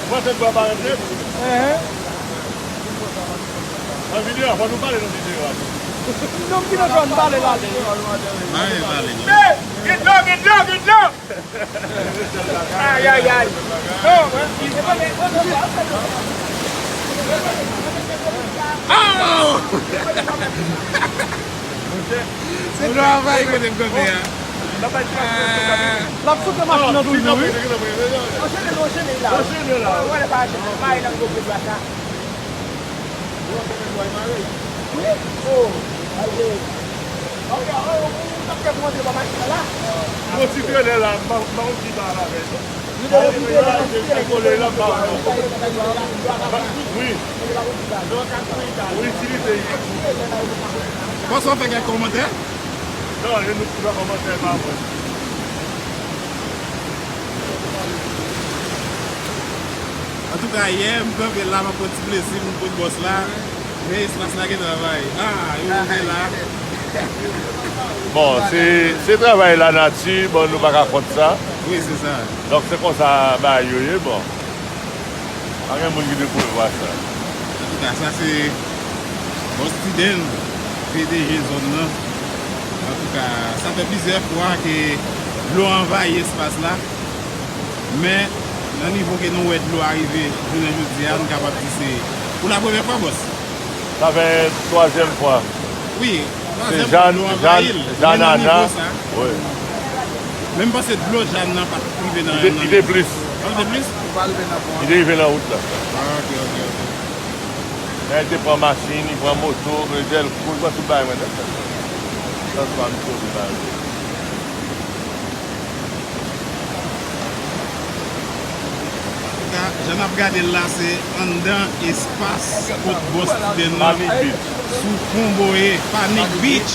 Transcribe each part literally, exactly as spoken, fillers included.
Mwen se dwa parèt. Nan videyo, fò nou pale nan videyo a. Nonm ki nan zòn pale la. Pale, pale. Hey! Get low, get low, get low! Ay, ay, ay. Non, mwen. Oh! Se travay kote m kanpe a. L ap soute machin nan toujou, wi. Anchene, nou anchene la. Anchene la. Mwen, mwen, pa anchene. Mare nan gwo pye dwat la. Wi. Oh. Aye. Ou t ap fè pou antre pa machin nan la. Yon ti trelè la, m pa, m pa konn ki bagay la avè l. Wi. Wi, itilize li. Pase w fè kèk kòmantè? Non, e nou ki fè kòmantè pa mwen. Antouka, yè, m kanpe la, m ap pran ti plezi pou m konn bòs la. Men espas la gen travay. Ah, yo rive la. Bon, se, se travay lanati, bon, nou pa ka kont sa. Wi, se sa. Donk, se konsa bagay yo ye, bon. Pa gen moun ki te kouvwa sa. Antouka, sa se Bòs Tiden, P D G zòn nan. Antouka, sa fè plizyè fwa ke dlo anvayi espas la. Men, nan nivo ke nou wè dlo a rive jounen jodi a, nou kapab di se pou la premyè fwa, bòs. Sa fè twazyèm fwa. Wi, se twazyèm fwa dlo anvayi l. Men nan nivo sa. Wi. Men m panse dlo Jàn nan pa t rive nan, li te, li te plis. Ah, li te plis? Li te rive nan wout la. Ah, ok, ok, ok. Lè li te pran machin, li pran moto, men jèl kou, li pran tout bagay mwen nèt. Sans pa m sove bagay. Antouka, jan n ap gade l la, se anndan espas kot bòs Tiden nan, sou Fon Boye, Panic Beach,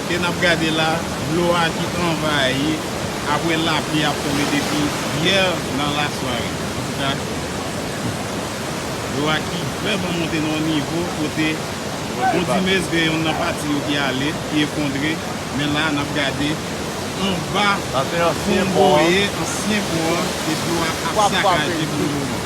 ke n ap gade la, dlo a ki anvayi apre lapli ap tonbe depi yè nan lasware. Antouka, dlo a ki vrèman monte nan yon nivo kote Bon, Dimez gen youn nan pati yo ki ale, ki efondre, men la n ap gade anba pon Boye, ansyen pon an, e dlo a ap sakaje pou le moman.